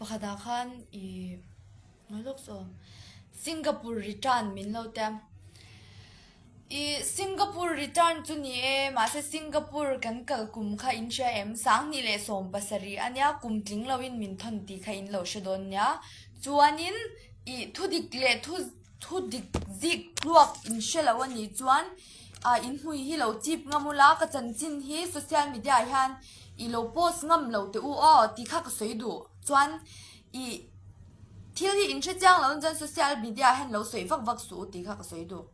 Pakhatah khan ih ngawi lawk saw Singapore return min lo tia. Ih Singapore return chu ni e mahse Singapore kan kal kum kha in hria em sanghnih leh 17 ania kum tling loin min thawn tih kha in lo hre dawn nia. Chuanin ih thudik leh thu thudik zik tluak in hre lo a nih chuan ah in hmui hi lo chip ngam ula ka chanchin hi social media ah hian i lo post ngam lo teh u aw tih kha ka sawi duh chuan ih thil hi in hre chiang lo chuan social media ah hian lo sawi vak vak suh u tih kha ka sawi duh.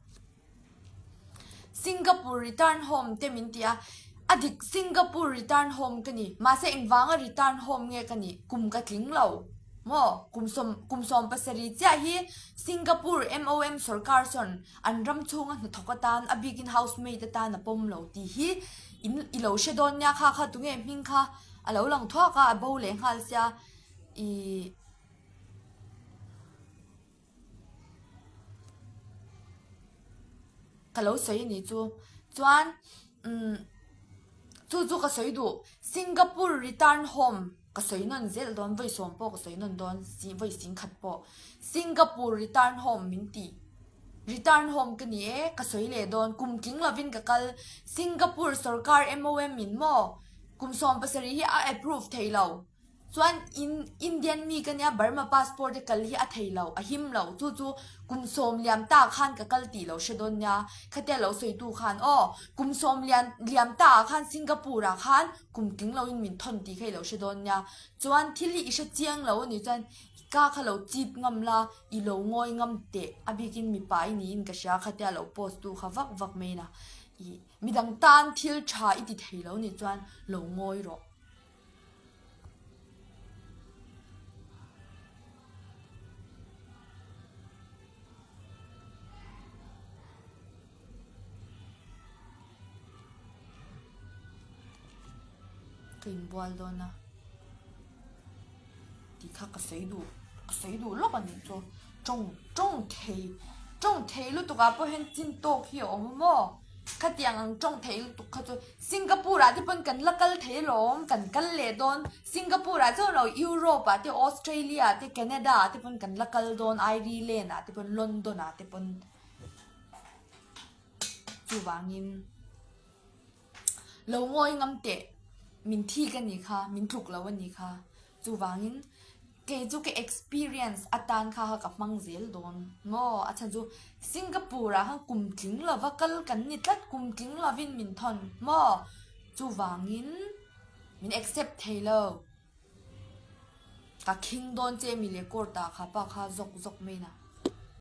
Singapore return home te min ti a, a dik Singapore return home ka ni, mahse engvanga return home nge ka nih kum ka tling lo maw kum sawm kum 17 chiah hi Singapore MOM sorkar sawn an ram chhunga hnathawk atan a bikin housemaid atan a pawm lo tih hi in i lo hre dawn nia kha kha tunge hming kha a lo lang thuak a a bo leh nghal sia ih. Ka lo sawi a nih chu. Chuan umm chu chu ka sawi duh. Singapore return home ka sawi nawn zel dawn vawi sawm pawh ka sawi nawn dawn si vawi sing khat pawh. Singapore return home min tih. Return home ka ni e ka sawi leh dawn kum tling lovin ka kal. Singapore sorkar MOM in maw kum 17 hi a approve thei lo. Chuan in Indian mi ka nia Burma passport a kal hi a thei lo, a him lo. Chu chu kum sawm liam ta khan ka kal tih lo hre dawn nia. Khatia lo sawi tu khan aw kum sawm lian liam ta ah khan Singapore ah khan kum tling lo in min thawn tih kha i lo hre dawn nia. Chuan thil hi i hre chiang lo a nih chuan i ka kha lo chip ngam la, i lo ngawi ngam teh a bikin mipa i niin ka hria khatia lo post tu kha vak vak mai na. I midang tan thil tha i ti thei lo a nih chuan lo ngawi rawh. Ka inbual dawn a tih kha ka sawi duh ka sawi duh lawk a nih chu tawng tawng thei tawng thei lutuk ah pawh hian chin tawk hi a awm a maw. Khatiang ang tawng thei lutuk kha chu Singapore ah te pawn kan la kal thei alawm, kan kal leh dawn. Singapore ah chuan lo Europe ah te Australia ah te Canada ah te pawn kan la kal dawn, Ireland ah te pawn London ah te pawn. Chuvangin lo ngawi ngam teh min thik a nih kha, min tluk lo a nih kha. Chuvangin kei chu ka experience atan kha kha ka hmang zel dawn maw? A chhan chu Singapore ah khan kum tling lova kal kan ni tlat, kum tling lovin min thawn maw? Chuvangin min accept thei lo. Ka khing dawn che mi leh court ah kha pa kha zawk zawk mai na.